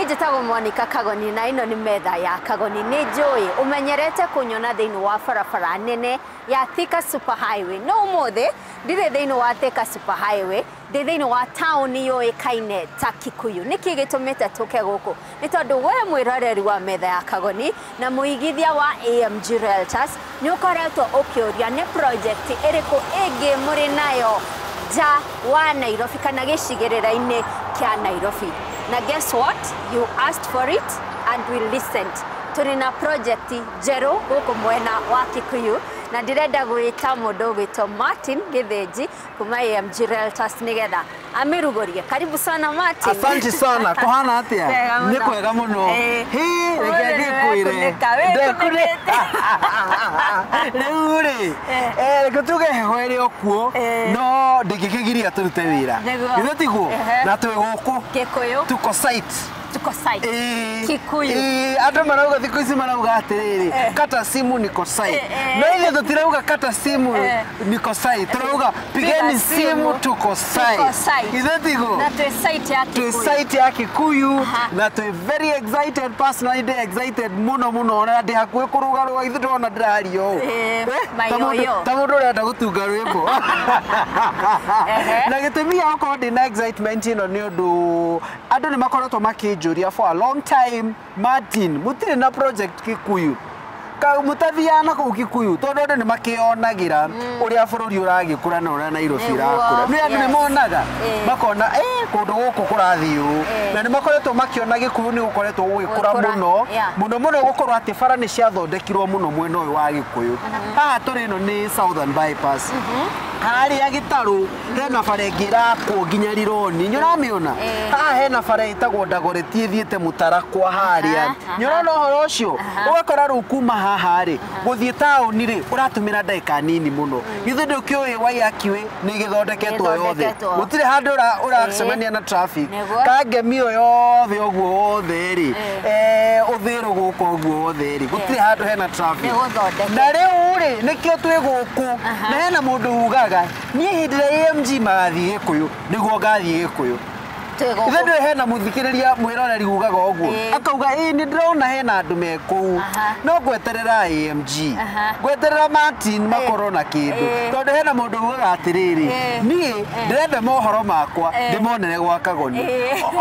Niĩ njĩtagwo Monica Kagoni na ĩno nĩ metha ya Kagoni. Nĩ njũĩ ũmenyerete kũnyona thĩinĩ wa barabara nene ya Thika Super Highway. No ũmũthĩ ndirĩ thĩinĩ wa Thika Super Highway, ndĩ thĩinĩ wa taũni yũĩkaine ta Kikuyu. Nĩkĩ gĩtũmĩte tũke gũkũ? Nĩ tondũ we mwĩroreri wa metha ya Kagoni na mũigithia wa AMG Realtors nĩ ũkoretwo ũkĩũria nĩ project ĩrĩkũ ĩngĩ mũrĩ nayo nja wa Nairobi kana gĩcigĩrĩra-inĩ kĩa Nairobi. Na guess what? You asked for it and we listened. Tũrĩ na project njerũ gũkũ mwena wa Kikuyu na ndĩrenda gwĩta mũndũ ũgwĩtwo Martin Gĩthĩnji kuma AMG Realtors nĩgetha amĩrugũrie. Karibu sana Martin. Asante sana. Kuhana atia? Nĩ kwega mũno. Hĩ, reke ngĩkwĩre. Rĩu rĩ, reke tuge heho ĩrĩ o kuo, no ndĩngĩkĩgiria tũrute wĩra. Githĩ tiguo? Na twĩ gũkũ Kikuyu. Tuko site. Tuko site. Kikuyu. Andũ marauga thikũ ici marauga atĩrĩrĩ, kata simu niko site. No ithuĩ tũtirauga kata simu niko site. Tũrauga pigeni simu tuko site. Githĩ tiguo? Na twĩ site ya Kikuyu. Twĩ site ya Kikuyu na twĩ very excited, personally ndĩ excited mũno mũno na ndĩ hakuhĩ kũrũgarũga ithuĩ ndĩrona ndĩraria ũũ. Ta mũndũ ũrenda gũtunga rwĩmbo. Na gĩtũmi gĩa gũkorwo ndĩna excitement ĩno nĩ ũndũ andũ nĩ makoretwo makĩnjũria for a long time, Martin, mũtirĩ na project Kikuyu. Mũtathiaga na kũu Kikuyu tondũ andũ nĩ makĩonagira ũrĩa bũrũri ũragĩkũra na ũrĩa Nairobi ĩrakũra. Nĩ andũ nĩ monaga makona kũndũ gũkũ kũrathiĩ ũũ. Na nĩ makoretwo makĩona Gĩkuyu nĩ gũkoretwo gũgĩkũra mũno mũno mũno gũkorwo atĩ bara nĩ ciathondekirwo mũno mwena ũyũ wa Gĩkũyũ. Haha tũrĩ ĩno nĩ Southern Bypass. Harĩa Gĩtarũ hena bara ĩngĩ ĩrakwo nginya Rironi. Nĩ ũramĩona? Haha hena bara ĩtagwo Dagoretti ĩthiĩte Mũtarakwa harĩa. Nĩ ũrona ũhoro ũcio? Ũgakora rĩu kuma haha rĩ gũthiĩ taũni rĩ ũratũmĩra ndagĩka nini mũno. Githĩ ndũkĩũĩ Waiyaki Way nĩ ĩgĩthondeketwo yothe. Gũtirĩ handũ ũracemania na traffic. Kangemi ĩyo yothe ũguo wothe rĩ, Ũthĩrũ gũkũ ũguo wothe rĩ, gũtirĩ handũ hena traffic. Na rĩu rĩ nĩkĩo twĩ gũkũ. Na hena mũndũ ugaga niĩ hĩndĩ ĩrĩa AMG magathiĩ Gĩkũyũ nĩguo ngathiĩ Gĩkũyũ. Ithe ndũĩ hena mũthikĩrĩria mwĩroreri ugaga ũguo akauga ĩĩ nĩ ndĩrona hena andũ me kũu no ngweterera AMG ngweterera Martin makorwo na kĩndũ tondũ hena mũndũ ugaga atĩrĩrĩ niĩ ndĩrenda mohoro makwa ndĩmonere gwa Kagoni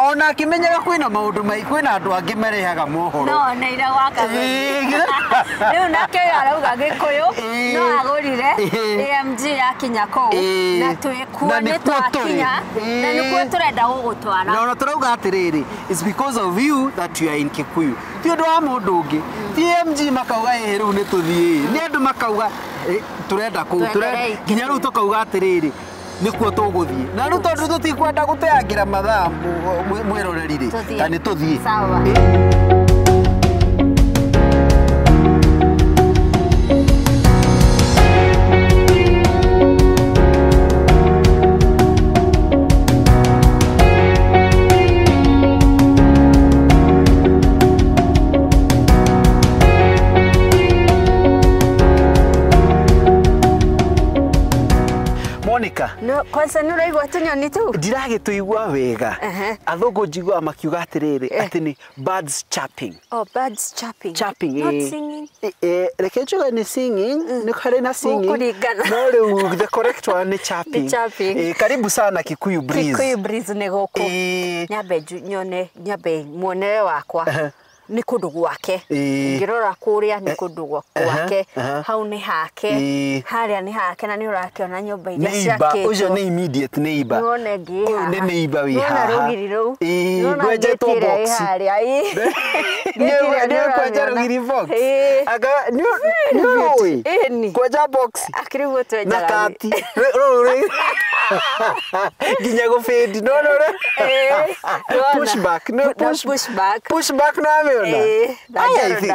ona akĩmenyaga kwĩna maũndũ maingĩ kwĩna andũ angĩ marehaga mohoro no neire gwa Kagoni. Rĩu nake arauga Gĩkũyũ no agũrire AMG yakinya kũu na twĩkuo nĩ twakinya na nĩkuo tũrenda gũgũtwara. Na ona tũrauga atĩrĩrĩ, it's because of you that you are in Kikuyu. Ti ũndũ wa mũndũ ũngĩ. Ti AMG makauga ĩĩ rĩu nĩ tũthiĩ. Nĩ andũ makauga tũrenda kũu, nginya rĩu tũkauga atĩrĩrĩ nĩkuo tũgũthiĩ. Na rĩu tondũ tũtikwenda gũteangĩra mathaa mwĩroreri rĩ, ta nĩ tũthiĩ. Sawa. No, kwanza nĩ ũraigua tũnyoni tũu? Ndiragĩtũigua wega. Athũngũ njiguaga makiuga atĩrĩrĩ atĩ nĩ birds chirping. Oh, birds chirping. Chirping, not singing. Reke njuge nĩ singing, nĩ harĩ na singing. No rĩu the correct one nĩ chirping. Chirping. Karibu sana Kikuyu Breeze. Kikuyu Breeze nĩ gũkũ. Nyambe nyone, nyambe muonere wakwa. Nĩ kũndũ gwake. Ngĩrora kũrĩa nĩ kũndũ gwake. Hau nĩ hake. Harĩa nĩ hake na nĩ ũrakĩona nyũmba iria ciakĩtwo. Ũcio nĩ immediate neighbor. Nĩwona ĩngĩ haha. Ũyũ nĩ neighbor wĩ haha. Nĩwona rũgiri rũu. Rwenjetwo box. Nĩ kwenja rũgiri box. Anga nĩ ũĩ kwenja box. Akĩrĩ guo twenjaga. Na kati. Nginya gũbĩndi. No no. Push back. No push back. Push back no amĩona.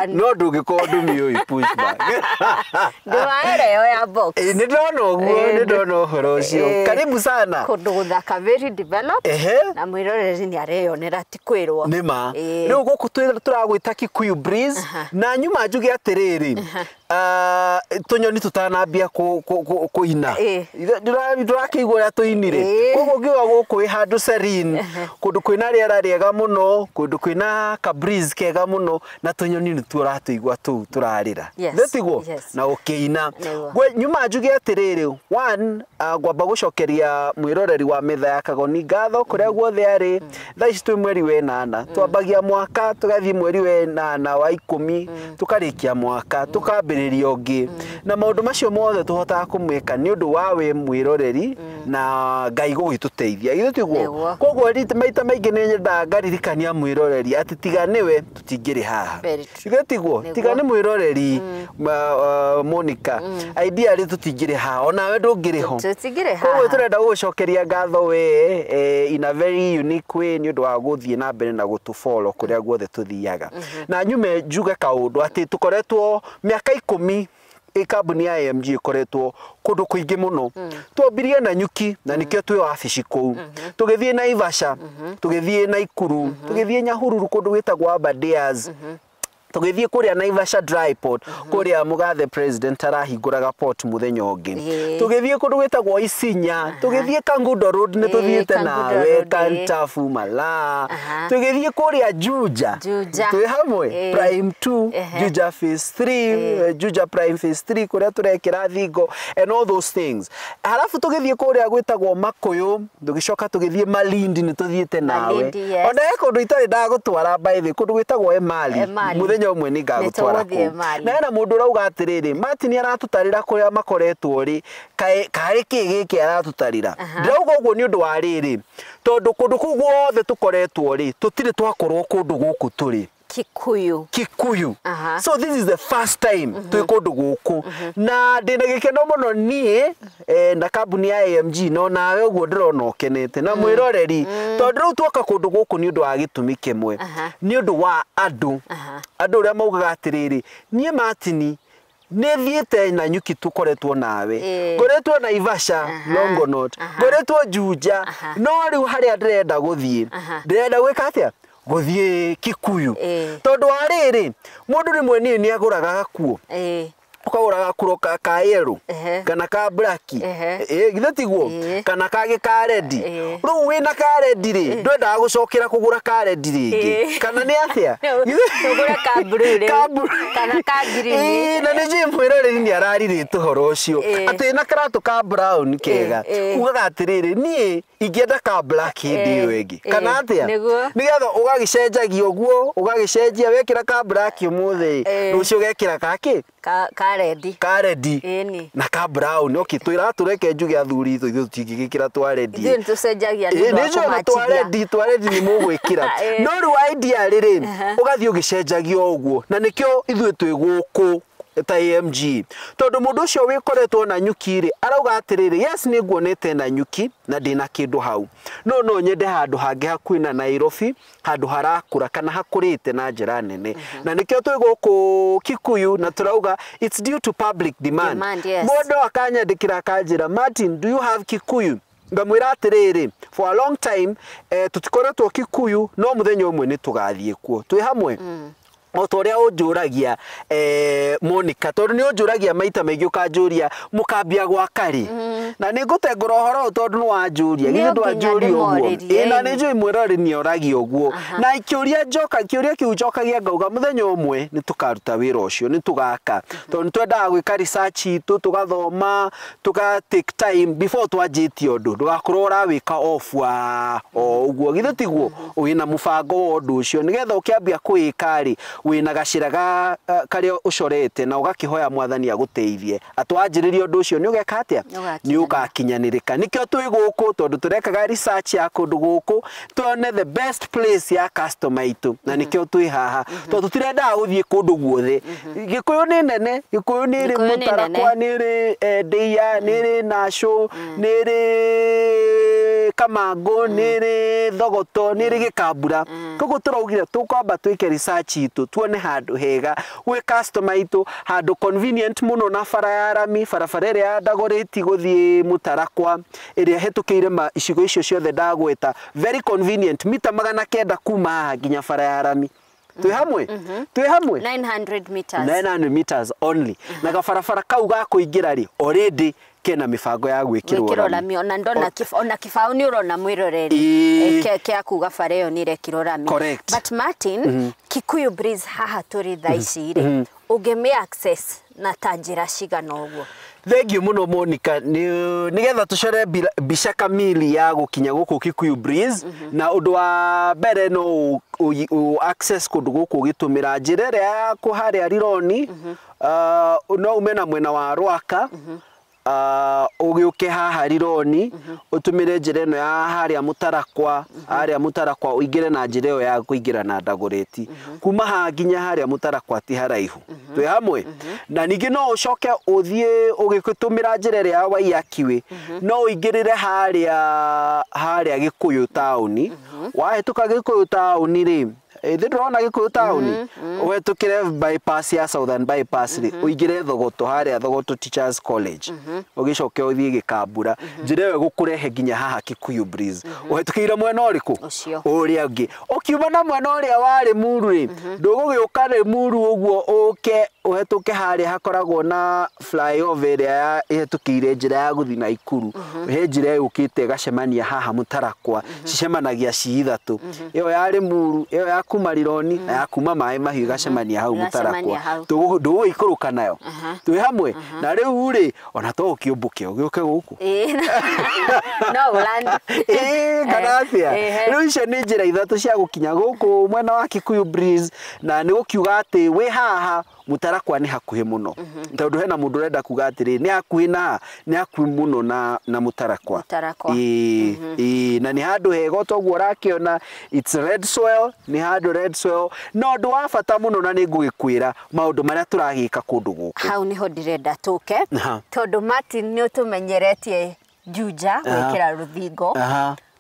No ndũngĩkorwo ndũmĩũĩ push back. Ndũmaere ya box. Nĩ ndona ũguo, nĩ ndona ũhoro ũcio. Karibu sana. Kũndũ gũthaka very developed. Na mwĩroreri nĩ areyonera ti kwĩrwo. Nĩ ma. Rĩu gũkũ tũragwĩta Kikuyu Breeze na nyuma njuge atĩrĩrĩ. Tũnyoni tũtanambia kũina, ndũrakĩigua ũrĩa tũinire. Koguo ngiuga gũkũ ĩ handũ serene, kũndũ kwĩna rĩera rĩega mũno, kũndũ kwĩna ka breeze kega mũno, na tũnyoni nĩtuo ũratũigua tũu tũrarĩra. Nĩtiguo na ũkĩina. Nyuma njuge atĩrĩrĩ, one, ngwamba gũcokeria mwĩroreri wa metha ya Kagoni ngatho kũrĩa guothe arĩ. Thaa ici twĩ mweri wa ĩnana, twambagia mwaka tũgathiĩ mweri wa ĩnana, wa 10, tũkarĩkia mwaka tũkambĩrĩria ũngĩ, na maũndũ macio mothe tũhotaga kũmwĩka nĩ ũndũ wa we mwĩroreri na Ngai gũgĩtũteithia, githĩ tiguo? Koguo maita maingĩ nĩ nyendaga ngaririkania mwĩroreri atĩ tiga nĩwe tũtingĩrĩ haha, githĩ tiguo? Tiga nĩ mwĩroreri, Monica, ideally tũtingĩrĩ haha, onawe ndũngĩrĩ ho. Koguo tũrenda gũgũcokeria ngatho we in a very unique way nĩ ũndũ wa gũthiĩ na mbere na gũtũfollow kũrĩa guothe tũthiaga. Na nyume njuge kaũndũ atĩ tũkoretwo mĩaka 10 kambuni ya AMG ĩkoretwo kũndũ kũingĩ mũno. Twambirie na Nyuki, na nĩkĩo twĩ wabici kũu, tũgĩthiĩ Naivasha, tũgĩthiĩ Naikuru, tũgĩthiĩ Nyahururu kũndũ gwĩtagwo Aberdares, tũgĩthiĩ kũrĩa Naivasha Dry Port, kũrĩa mũgathe president arahingũraga port mũthenya ũngĩ, tũgĩthiĩ kũndũ gwĩtagwo Isinya, tũgĩthiĩ Kangundo Road, nĩ tũthiĩte nawe Kantafu Malaa, tũgĩthiĩ kũrĩa Juja, twĩ hamwe Prime 2, Juja Phase 3, Juja Prime Phase 3 kũrĩa tũrekĩra thingo and all those things. Halafu tũgĩthiĩ kũrĩa gwĩtagwo Makuyu, tũgĩcoka tũgĩthiĩ Malindi, nĩ tũthiĩte nawe. Ona he kũndũ itarĩ ndagũtwara by the way, kũndũ gwĩtagwo Emali, mũthenya ũmwe nĩ ngagũtwara kũu. Na hena mũndũ ũrauga atĩrĩrĩ, Martin aratũtarĩra kũrĩa makoretwo rĩ, karĩ kĩ gĩkĩ aratũtarĩra? Ndĩrauga ũguo nĩ ũndũ wa rĩrĩ, tondũ kũndũ kũu guothe tũkoretwo rĩ, tũtirĩ twakorwo kũndũ gũkũ tũrĩ Kikuyu. Kikuyu. So this is the first time twĩ kũndũ gũkũ, na ndĩna gĩkeno mũno niĩ na kambuni ya AMG, no nawe ũguo ndĩrona ũkenete na mwĩroreri, tondũ rĩu tuoka kũndũ gũkũ nĩ ũndũ wa gĩtũmi kĩmwe, nĩ ũndũ wa andũ andũ ũrĩa maugaga atĩrĩrĩ, niĩ Martin nĩ thiĩte na Nyuki, tũkoretwo nawe, ngoretwo Naivasha, Longonot, ngoretwo Juja, no rĩu harĩa ndĩrenda gũthiĩ, ndĩrenda gwĩka atĩa? Gũthiĩ Kikuyu. Tondũ wa rĩrĩ, mũndũ rĩmwe niĩ nĩ agũraga gakuo, ũkagũra gakuro ka yellow kana ka black, githĩ tiguo, kana kangĩ ka red. Rĩu wĩna ka red rĩ, ndwendaga gũcokera kũgũra ka red rĩngĩ, kana nĩ atĩa? Ũgũre ka blue rĩu kana ka green. Na nĩ njũĩ mwĩroreri nĩ ararirĩte ũhoro ũcio atĩ na karatũ ka brown kega, ugaga atĩrĩrĩ, niĩ ingĩenda ka black hĩndĩ ĩyo ĩngĩ, kana atĩa? Nĩgetha ũgagĩcenjagia ũguo, ũgagĩcenjia, wekĩra ka black ũmũthĩ, rũciũ ũgekĩra kakĩ? Ka red. Ka red na ka brown. Okay, twĩra tũreke njuge athuri itũ, ithuĩ tũtingĩgĩkĩra twa red. Ithuĩ nĩtũcenjagia. Nĩ njũĩ twa red, twa red nĩ mũgwĩkĩra, no rĩu idea rĩrĩ, ũgathiĩ ũgĩcenjagia ũguo, na nĩkĩo ithuĩ twĩ gũkũ ta AMG, tondũ mũndũ ũcio wĩkoretwo na Nyuki rĩ, arauga atĩrĩrĩ, yes, nĩ nguonete na Nyuki na ndĩna kĩndũ hau, no no nyende handũ hangĩ hakuhĩ na Nairobi, handũ harakũra kana hakũrĩte na njĩra nene, na nĩkĩo twĩ gũkũ Kikuyu, na tũrauga it's due to public demand. Mũndũ akanyandĩkĩra akanjĩra, Martin, do you have Kikuyu? Ngamwĩra atĩrĩrĩ, for a long time tũtikoretwo Kikuyu, no mũthenya ũmwe nĩ tũgathiĩ kuo twĩ hamwe. O ta ũrĩa ũnjũragia, Monica, tondũ nĩ ũnjũragia maita maingĩ, ũkanjũria mũkambia gwaka rĩ, na nĩ ngũtengũra ũhoro ũyũ tondũ nĩ wanjũria, githĩ ndwanjũria ũguo? Ĩ, na nĩ njũĩ mwĩroreri nĩ oragia ũguo, na kĩũria njoka, kĩũria kĩu njokagia ngauga mũthenya ũmwe nĩ tũkaruta wĩra ũcio, nĩ tũgaka, tondũ nĩ twendaga gwĩka research itũ, tũgathoma, tũga take time before twanjĩtie ũndũ, ndũgakorwo ũrawĩka off wa o ũguo, githĩ tiguo? Wĩna mũbango wa ũndũ ũcio, nĩgetha ũkĩambia kũwĩka rĩ, wĩna gacĩra karĩa ũcorete, na ũgakĩhoya mwathani agũteithie atĩ wanjĩrĩria ũndũ ũcio nĩ ũgeka atĩa, nĩ ũgakinyanĩrĩka. Nĩkĩo twĩ gũkũ, tondũ tũrekaga research ya kũndũ gũkũ tuone the best place ya customer itũ, na nĩkĩo twĩ haha, tondũ tũtirendaga gũthiĩ kũndũ guothe. Gĩkũyũ nĩ nene, Gĩkũyũ nĩ ĩrĩ Mũtarakwa, nĩ ĩrĩ Ndĩia, nĩ ĩrĩ Nacũ, nĩ ĩrĩ Kamangũ, nĩ ĩrĩ Thogoto, nĩ ĩrĩ Gĩkambura. Koguo tũraugire tũkwamba twĩke research itũ, tuone handũ hega gwĩ customer itũ, handũ convenient mũno na bara ya rami, barabara ĩrĩa ya Dagoretti gũthiĩ Mũtarakwa, ĩrĩa ĩhĩtũkĩire icigo icio ciothe ndagweta, very convenient, mita 900 kuma haha nginya bara ya rami. Twĩ hamwe, twĩ hamwe. 900 meters. 900 meters only. Na gabarabara kau ga kũingĩra rĩ, already kena mĩbango ya gwĩkĩrwo gwĩkĩrwo rami. Rami ona ndona ona kĩbaũ nĩ ũrona mwĩroreri. Ĩĩ. Kĩa kuga bara ĩyo nĩ ĩrekĩrwo rami. Correct. But Martin, Kikuyu Breeze haha tũrĩ thaa ici rĩ, ũngĩmĩ access na ta njĩra cigana ũguo? Thengiũ mũno Monica, nĩgetha tũcore mbica kamili ya gũkinya gũkũ Kikuyu Breeze. Na ũndũ wa mbere, no access kũndũ gũkũ ũgĩtũmĩra njĩra ĩrĩa ya kũharĩa Rironi. No ume na mwena wa Rwaka, ũgĩũke haha Rironi, ũtũmĩre njĩra ĩno ya harĩa Mũtarakwa, harĩa Mũtarakwa ũingĩre na njĩra ĩyo ya kũingĩra na Ndagũrĩti. Kuma haha nginya harĩa Mũtarakwa ti haraihu. Twĩ hamwe. Na ningĩ no ũcoke ũthiĩ ũgĩtũmĩra njĩra ĩrĩa ya Waiyaki, no ũingĩrĩre harĩa Gĩkũyũ taũni. Wahĩtũka Gĩkũyũ taũni rĩ, thĩ ndũrona Gĩkũyũ taũni, ũhetũkĩre bypass ya Southern Bypass rĩ, ũingĩre Thogoto, harĩa Thogoto Teachers College, ũgĩcoke ũthiĩ Gĩkambura. Njĩra ĩyo ĩgũkũrehe nginya haha Kikuyu Breeze. Ũhetũkĩire mwena ũrĩkũ? Ũcio. Ũrĩa ũngĩ. Ũkiuma na mwena ũrĩa wa Limuru rĩ, ndũgũgĩũka Limuru ũguo ũke ũhetũke harĩa hakoragwo na flyover ĩrĩa ĩhetũkĩire njĩra ya gũthiĩ Naikuru. He njĩra yũkĩte ĩgacemania haha Mũtarakwa, cicemanagia ci ithatũ, ĩyo ya Limuru, ĩyo ya kuma Rironi, na ya kuma Maĩ Mahiũ, ĩgacemania hau Ĩgacemania Mũtarakwa. hau. Ndũgũikũrũka nayo. Twĩ hamwe. Na rĩu rĩ, ona to ũkĩũmbũke ũgĩũke gũkũ. Ĩĩ, no ũland. Ĩĩ, kana atĩa? Ehe. Rĩu icio nĩ njĩra ithatũ cia gũkinya gũkũ mwena wa Kikuyu Breeze, na nĩ gũkiuga atĩ wĩ haha Mũtarakwa nĩ hakuhĩ mũno, tondũ hena mũndũ ũrenda kuga atĩrĩ nĩ hakuhĩ na nĩ hakuhĩ mũno na Mũtarakwa. Mũtarakwa. Ĩĩ, na nĩ handũ hega toguo ũrakĩona, it's red soil, nĩ handũ red soil. Na ũndũ wa bata mũno, na nĩ ngũgĩkwĩra maũndũ marĩa tũragĩka kũndũ gũkũ. Hau niho ndĩrenda tũke, tondũ Martin, nĩ ũtũmenyeretie Juja gwĩkĩra rũthingo,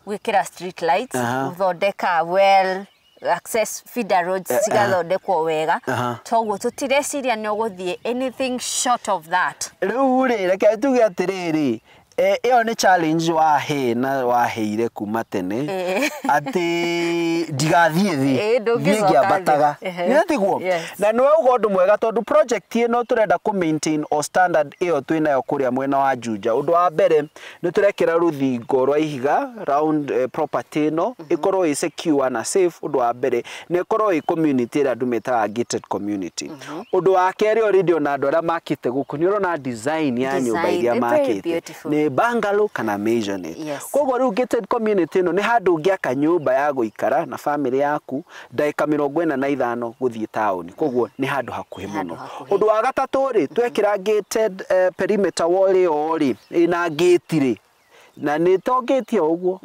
gwĩkĩra street lights, gũthondeka well access feeder roads cigathondekwo wega. Toguo tũtireciria nĩ ũgũthiĩ anything short of that. Rĩu rĩ, reke tuge atĩrĩrĩ, ĩyo nĩ challenge wahe na waheire kuma tene atĩ ndigathiĩ thĩ, Ĩĩ, ndũngĩcoka thiĩ ngĩambataga. thĩ. Ehe. Nĩ tiguo? Yes. Na nĩ wauga ũndũ mwega, tondũ project ĩno tũrenda kũ maintain o standard ĩyo twĩnayo kũrĩa mwena wa Juja. Ũndũ wa mbere, nĩ tũrekĩra rũthingo rwa ihiga round property ĩno, ĩkorwo ĩ secure na safe, ũndũ wa mbere, na ĩkorwo ĩ community ĩrĩa andũ metaga gated community. Ũndũ wa kerĩ, already ona andũ arĩa makĩte gũkũ, nĩ ũrona design ya nyũmba Design, iria very makĩte beautiful. nĩ bungalow kana maisonette. Koguo rĩu gated community ĩno nĩ handũ ũngĩaka nyũmba ya gũikara na family yaku, ndagĩka 45 gũthiĩ taũni. Koguo nĩ handũ hakuhĩ Nĩ handũ mũno. hakuhĩ. Ũndũ wa gatatũ rĩ, twekĩra gated perimeter wall ĩyo rĩ, ĩna gate rĩ, na nĩ to gate o ũguo,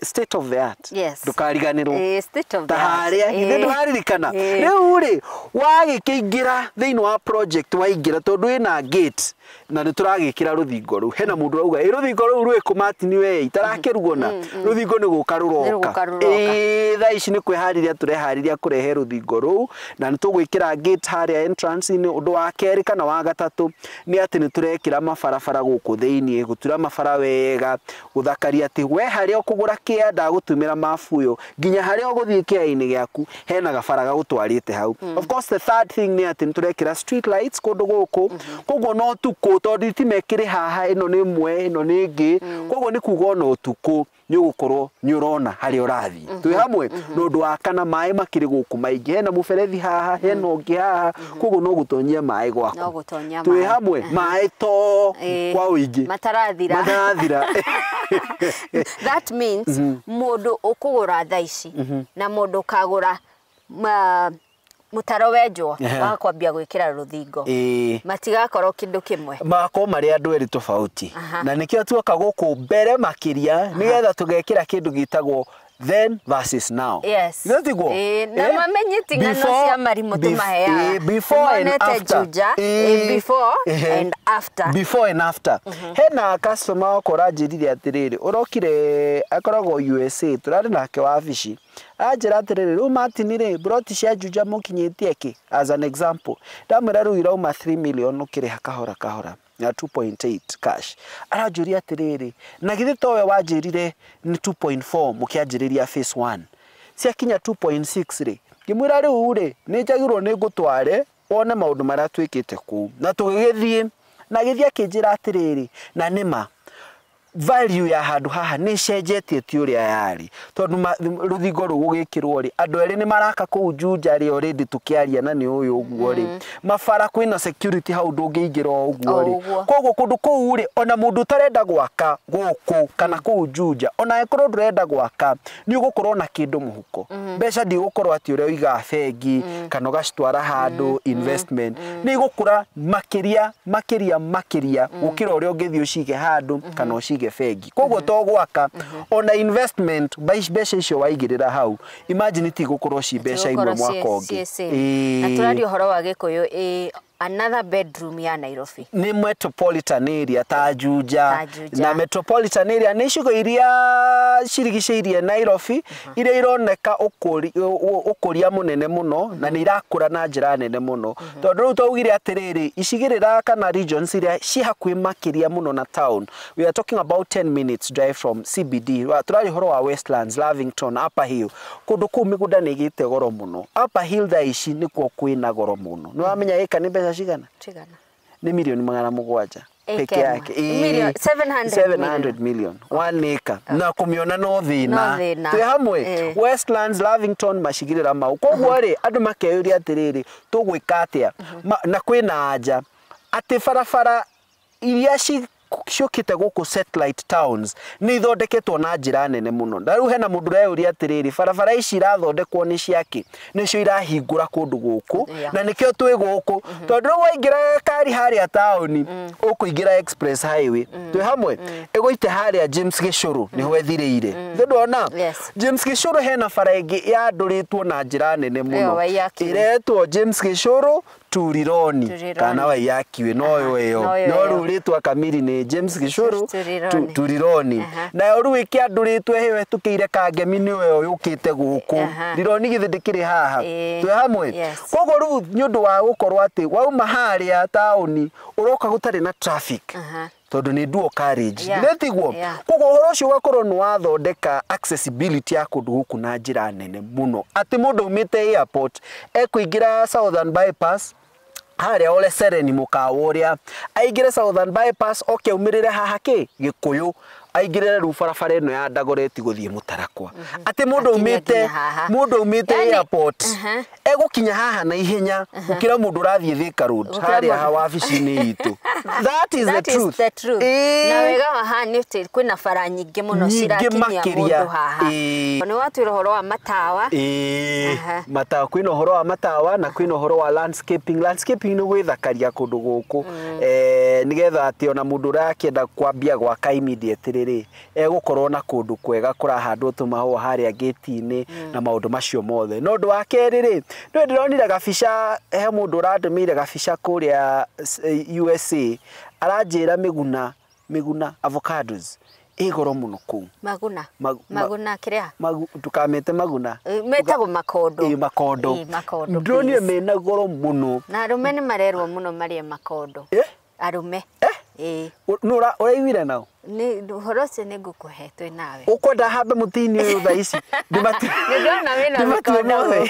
state of the art. Ndũkariganĩrwo. Ĩĩ, state of Ta the art. harĩa githĩ ndũraririkana? Rĩu rĩ, wagĩkĩingĩra thĩinĩ wa project, waingĩra, tondũ ĩna gate na nĩ tũragĩkĩra rũthingo rũu, hena mũndũ ũrauga ĩ rũthingo rũu rwĩkũ, Martin? We itarakĩruona rũthingo nĩ gũka Nĩ rũroka. gũka rũroka. Ĩĩ, thaa ici nĩ kwĩharĩria tũreharĩria kũrehe rũthingo rũu, na nĩ tũgwĩkĩra gate harĩa entrance-inĩ. Ũndũ wa kerĩ kana wa gatatũ nĩ atĩ nĩ tũrekĩra mabarabara gũkũ thĩinĩ, gũtura mabara wega, gũthakaria atĩ we harĩa ũkũgũra kĩanda gũtũmĩra mabu ũyũ nginya harĩa ũgũthiĩ kĩainĩ gĩaku, hena gabara gagũtwarĩte hau. Of course, the third thing nĩ atĩ nĩ tũrekĩra street lights kũndũ gũkũ. Koguo no ũtukũ, tondũ thitima ĩkĩrĩ haha, ĩno nĩ ĩmwe, ĩno nĩ ĩngĩ, koguo nĩ kuga ona ũtukũ nĩ ũgũkorwo nĩ ũrona harĩa ũrathiĩ. Twĩ hamwe. Na ũndũ wa kana, maĩ makĩrĩ gũkũ maingĩ, hena mũberethi haha, hena ũngĩ haha, koguo no gũtonyia maĩ gwaku. No gũtonyia Twĩ maĩ. hamwe. Maĩ to kwa ũingĩ. Matarathira. Matarathira. That means mũndũ ũkũgũra thaa ici na mũndũ ũkagũra mũtaro wenjwo wa kwambia gwĩkĩra rũthingo matigakorwo kĩndũ kĩmwe. Magakorwo marĩ andũ erĩ tofauti. Na nĩkĩo tuoka gũkũ mbere makĩria, nĩgetha tũgekĩra kĩndũ gĩtagwo then versus now. Nĩ tiguo? Ĩĩ, na mamenye ti ng'ano cia marimũ tũmaheaga. Before and Nĩmonete after. Juja, before and after. Before and after. Hena customer wakwa ũranjĩrire atĩrĩrĩ, ũrokire, akoragwo USA, tũrarĩ nake wabici, anjĩra atĩrĩrĩ, rĩu Martin rĩ, broti cia Juja mũkinyĩtie kĩ? As an example, ndamwĩra rĩu irauma 3 million ũkĩrĩha kahora kahora na 2.8 cash. Aranjũria atĩrĩrĩ, na githĩ towe wanjĩrire nĩ 2.4 mũkĩanjĩrĩria phase 1, ciakinya 2.6 rĩ? Ngĩmwĩra rĩu rĩ nĩ njagĩrĩirwo nĩ ngũtware wone maũndũ marĩa twĩkĩte kũu. Na tũgĩgĩthiĩ na agĩthiĩ akĩnjĩra atĩrĩrĩ, na nĩma value ya handũ haha nĩ ĩcenjetie ti ũrĩa yarĩ, tondũ rũthingo rũu gũgĩkĩrwo rĩ andũ erĩ nĩ maraka kũu Juja rĩ already tũkĩaria na nĩ ũyũ ũguo rĩ mabara kwĩna security hau ndũngĩingĩra o ũguo rĩ. Koguo kũndũ kũu rĩ ona mũndũ ũtarenda gwaka gũkũ kana kũu Juja, ona angĩkorwo ndũrenda gwaka nĩ ũgũkorwo na kĩndũ mũhuko. Mbeca ndigũkorwo atĩ ũrĩa ũigaga bengi kana ũgacitwara handũ investment, nĩ igũkũra makĩria makĩria makĩria gũkĩra ũrĩa ũngĩthiĩ ũcige handũ kana ũcige bengi. Koguo to gwaka ona investment mbeca icio waigĩrĩra hau, imagine tigũkorwo ci mbeca imwe mwaka ũngĩ. Na tũraria ũhoro wa Gĩkũyũ, another bedroom ya Nairobi nĩ metropolitan area ta Juja. Na metropolitan area nĩ icigo iria cirigicĩirie Nairobi iria ironeka ũkũria mũnene mũno na nĩ irakũra na njĩra nene mũno. Tondũ rĩu twaugire atĩrĩrĩ icigĩrĩra kana regions iria ci hakuhĩ makĩria mũno na town, we are talking about 10 minutes drive from CBD. Tũraria ũhoro wa Westlands, Lavington, Upper Hill. Kũndũ kũu mĩgũnda nĩ ĩgĩte goro mũno. Upper Hill thaa ici nĩkuo kwĩna goro mũno. Nĩ wamenya ĩka nĩ mbeca cigana? Nĩ milioni 700 peke yake. 700 million 1 acre. Na kũmĩona no thĩna. Twĩ hamwe Westlands, Lavington, macigĩrĩra mau. Koguo rĩ andũ makeyũria atĩrĩrĩ tũgwĩka atĩa? Na kwĩna anja atĩ barabara iria ciũkĩte gũkũ satellite towns nĩ ithondeketwo na njĩra nene mũno. Na rĩu hena mũndũ ũreyũria atĩrĩrĩ barabara ici irathondekwo nĩ ciakĩ? Nĩcio irahingũra kũndũ gũkũ na nĩkĩo twĩ gũkũ. Tondũ rĩu waingĩra kari harĩa taũni ũkũingĩra express highway, twĩ hamwe ĩgũite harĩa James Gĩcũrũ nĩho ĩthirĩire. Ndona James Gĩcũrũ hena bara ĩngĩ yandũrĩtwo na njĩra nene mũno ĩretwo James Gĩcũrũ Turironi kana Waiyaki no yo no rĩu rĩtwa kamiri nĩ James Gĩcũrũ Turironi. Nayo rĩu ĩkĩandũrĩtwo ĩhetũkĩire Kangemi nĩyo yũkĩte gũkũ. Rironi githĩ ndĩkĩrĩ haha. Twĩ hamwe. Koguo rĩu nĩ ũndũ wa gũkorwo atĩ wauma harĩa taũni ũroka gũtarĩ na traffic tondũ nĩ dual carriage. Githĩ tiguo? Koguo ũhoro ũcio ũgakorwo nĩ wathondeka accessibility ya kũndũ gũkũ na njĩra nene mũno. Atĩ mũndũ aumĩte airport ekũingĩra Southern Bypass harĩa Ole Sereni mũkawa ũrĩa aingĩre Southern Bypass oke aumĩrĩre haha kĩ Gĩkũyũ aingĩrĩre rĩu barabara ĩno ya Dagoretti gũthiĩ Mũtarakwa. Atĩ mũndũ aumĩte airport egũkinya haha na ihenya gũkĩra mũndũ ũrathiĩ Thika Road harĩa wabici-inĩ itũ. That is the truth. Na wega wa haha nĩ atĩ kwĩna bara nyingĩ mũno cirakinyia mũndũ haha. Nĩ watwĩra ũhoro wa matawa. Matawa, kwĩna ũhoro wa matawa na kwĩna ũhoro wa landscaping. Landscaping nĩ gwĩthakaria kũndũ gũkũ nĩgetha atĩ ona mũndũ ũrakĩenda kwambia gwaka immediately rĩ egũkorwo na kũndũ kwega kũrahandwo tũmahũa harĩa gate-inĩ na maũndũ macio mothe. No ũndũ wa kerĩ rĩ nĩ ndĩronire gabica, he mũndũ ũrandũmĩire gabica kũrĩa USA aranjĩra mĩguna avocados ĩ goro mũno kũu. Maguna maguna kĩrĩa ndũkamete maguna metagwo makondo. Makondo ndĩronire mena goro mũno na arũme nĩ marerwo mũno marĩe makondo. Arũme nũ ũraiguire nao? Nĩ ũhoro ũcio nĩ ngũkũhe twĩ nawe. Ũkwenda hambe mũtĩ-inĩ ũyũ thaa ici? Nĩndona wĩna mĩkondo gũkũ.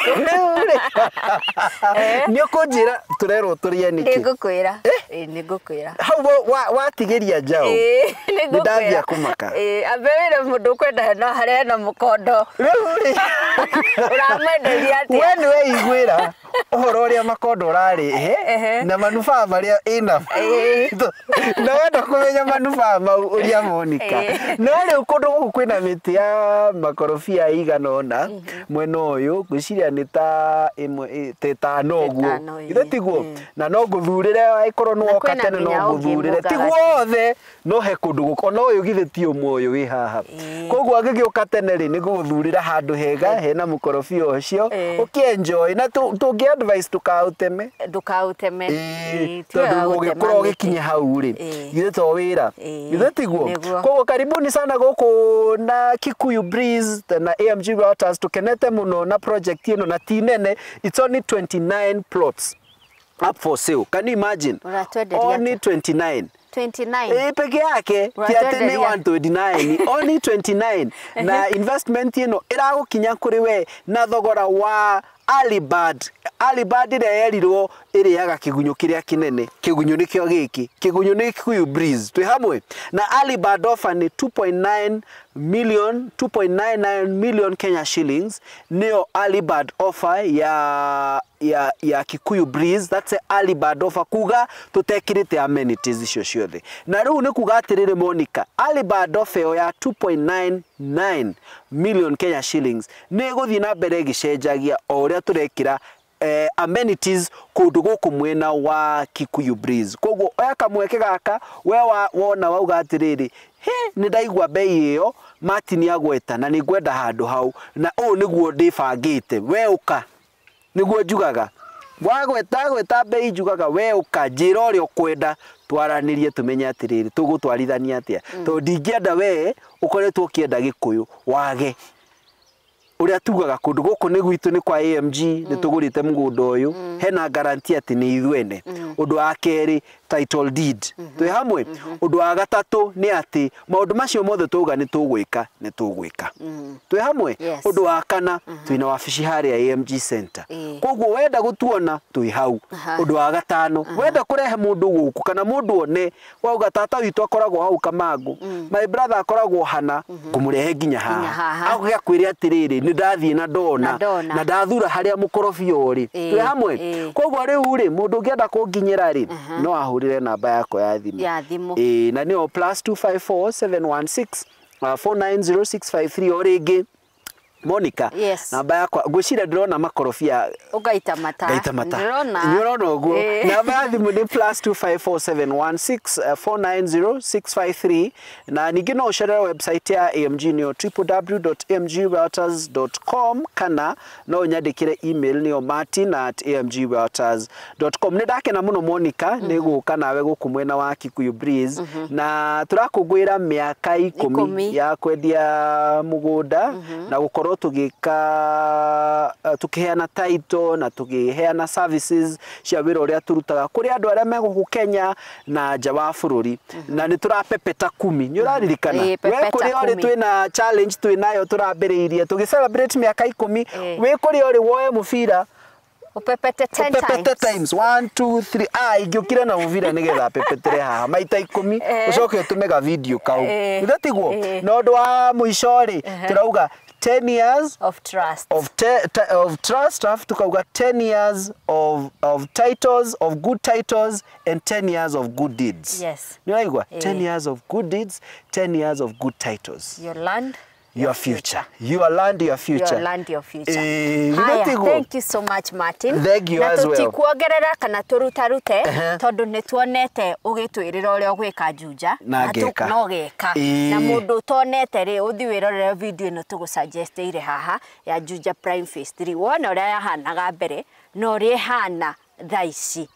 Nĩ ũkũnjĩra tũrerwo tũrĩe nĩkĩ? Nĩngũkwĩra. Nĩngũkwĩra. Hau watigĩria njaũ. Nĩngũkwĩra. Nĩndathiĩ kũmaka. Ambe wĩre mũndũ ũkwenda no harĩa hena mũkondo. Rĩu rĩ ũramwenderia atĩa? We nĩ weiguĩra ũhoro ũrĩa makondo ũrarĩhe na manufaa marĩa ĩna. Na wenda kũmenya manufaa mau ũria Monica. No rĩu kũndũ gũkũ kwĩna mĩtĩ ya makorobia ĩigana ũna mwena ũyũ ngwĩciria nĩ ta ĩmwe ĩtano ũguo. Githĩ tiguo? Na no ngũthurĩre angĩkorwo nĩ woka tene no ngũthurĩre. Tiguo othe no he kũndũ gũkũ ona ũyũ githĩ ti ũmwe ũyũ wĩ haha. Koguo angĩgĩũka tene rĩ nĩ ngũgũthurĩra handũ hega hena mũkorobia ũcio ũkĩ-enjoy na tũngĩ advice ndũkaũteme. Ndũkaũteme. Tondũ ũgĩkorwo ũgĩkinya hau rĩ githĩ to wĩra. Githĩ tiguo? Koguo karibuni sana gũkũ na Kikuyu Breeze na AMG Realtors tukenete mũno na project ĩno na ti nene. It's only 29 plots up for sale. Can you imagine? Only 29. 29. Peke yake ti atĩ nĩ 129, only 29. Na investment ĩno ĩragũkinya kũrĩ we na thogora wa Early bird, early bird ĩrĩa yerirwo ĩrĩaga kĩgunyũ kĩrĩa kĩnene, kĩgunyũ nĩkĩo gĩkĩ, kĩgunyũ nĩ Kikuyu Breeze. Twĩ hamwe na early bird offer nĩ 2.9 million, 2.99 million Kenya shillings nĩyo early bird offer ya Kikuyu Breeze. That's a early bird offer, kuga tutekirite amenities icio ciothe. Na rĩu nĩ kuga atĩrĩrĩ Monica, early bird offer ĩyo ya 2.99 million Kenya shillings nĩ ĩgũthiĩ na mbere ĩgĩcenjagia o ũrĩa tũrekĩra amenities kũndũ gũkũ mwena wa Kikuyu Breeze. Koguo oya kamweke gaka we wona wauga atĩrĩrĩ, he nĩ ndaigua bei ĩyo Martin agweta na nĩ ngwenda handũ hau na ũũ nĩguo ndĩbangĩte, we ũka. Nĩguo njugaga wagweta gweta bei njugaga we ũka njĩra ũrĩa ũkwenda twaranĩrie tũmenye atĩrĩrĩ tũgũtwarithania atĩa, tondũ ndingĩenda we ũkoretwo ũkĩenda Gĩkũyũ wage ũrĩa tugaga kũndũ gũkũ nĩ gwitũ, nĩ kwa AMG, nĩ tũgũrĩte mũgũnda ũyũ, hena guarantee atĩ nĩ ithuene. Ũndũ wa kerĩ, title deed. Twĩ hamwe. Ũndũ wa gatatũ nĩ atĩ maũndũ macio mothe tũuga nĩ tũgwĩka, nĩ tũgwĩka. Twĩ hamwe. Ũndũ wa kana, twĩna wabici harĩa AMG Center. Koguo wenda gũtuona twĩ hau. Ũndũ wa gatano, wenda kũrehe mũndũ gũkũ kana mũndũ one wauga tata witũ akoragwo hau Kamangũ, my brother akoragwo hana, ngũmũrehe nginya haha. Agoka kwĩre atĩrĩrĩ, nĩ ndathiĩ na ndona na ndathura harĩa mũkorobia ũrĩ. Twĩ hamwe. Koguo rĩu rĩ, mũndũ ũngĩenda kũnginyĩra rĩ, no ahũrĩre namba yakwa ya thimũ. Ya thimũ. Na nĩyo +254 716 490653. O rĩngĩ Monica, Yes. namba yakwa ngwĩciria ndĩrona makorobia Ũgaita mata. Ngaita mata. Ndĩrona. Nĩ ũrona ũguo. Namba ya thimũ nĩ +254 716 490 653, na ningĩ no ũcerere website ya AMG nĩyo www.amgrealtors.com, kana no ũnyandĩkĩre email nĩyo martin@amgrealtors.com. Nĩ ndakena mũno Monica nĩ gũka nawe gũkũ mwena wa Kikuyu Breeze, na tũrakũngũĩra mĩaka 10 10 ya kwendia mũgũnda na gũkorwo tũgĩka, tũkĩheana title na tũkĩheana services cia wĩra ũrĩa tũrutaga kũrĩ andũ arĩa me gũkũ Kenya na nja wa bũrũri. Na nĩ tũrapepeta kumi, nĩ ũraririkana? Ĩĩ, we pepeta kũrĩa ũrĩ, kumi. Twĩna challenge twĩnayo tũrambĩrĩirie tũgĩ celebrate mĩaka 10. Wĩ kũrĩa ũrĩ woe mũbira Ũpepete 10 Upepete times. times 1 2 3. Ah, ingĩũkire na mũbira nĩgetha pepetere haha maita 10, ũcoke ũtũme ga video kau. Githĩ tiguo? Na ũndũ wa mũico rĩ, tũrauga 10 years of trust. Of trust, alafu tukauga 10 years of titles, of good titles, and 10 years of good deeds. Yes. Nĩ waigua? 10 years of good deeds, 10 years of good titles. Your land, your future. Your land, your future. Your land, your future. Haya, Haya, thank you so much, Martin. Thank you na as well. Tũtikuongerera kana tũrutarute tondũ nĩ tuonete ũgĩtwĩrĩra ũrĩa ũgwĩka Juja Na ngeka. No geka. Na mũndũ ũtonete rĩ, ũthiĩ wĩrorere video ĩno tũgũsuggestĩire haha ya Juja Prime Phase 3, wone ũrĩa yahanaga mbere na ũrĩa ĩhana thaa ici,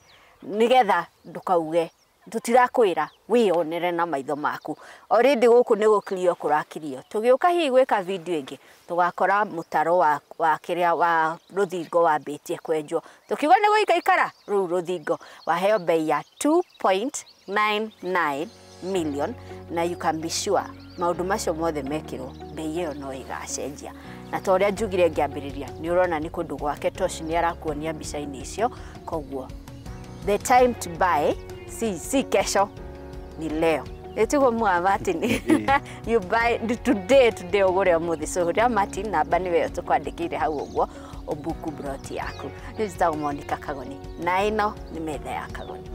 nĩgetha ndũkauge tũtirakwĩra, wĩyonere na maitho maku. Already gũkũ nĩ gũkirio kũrakirio, tũgĩũka hihi gwĩka video ĩngĩ tũgakora mũtaro wa kĩrĩa wa rũthingo wambĩtie kwenjwo, tũkiuga nĩ gũikaikara rũu rũthingo waheo bei ya 2.99 million, na you can be sure maũndũ macio mothe mekĩrwo bei ĩyo no ĩgacenjia. Na ta ũrĩa njugire ngĩambĩrĩria, nĩ ũrona nĩ kũndũ gwake Tosh nĩ arakuonia mbica-inĩ icio. Koguo the time to buy si kesho, ni leo. Ĩtiguo mua Martin? You buy today, today, ũgũre ũmũthĩ. So hũrĩra Martin, namba nĩwe ĩyo tũkwandĩkĩire hau ũguo, ũbuku broti yaku. Nĩ njĩtagwo Monica Kagoni na ĩno nĩ metha ya Kagoni.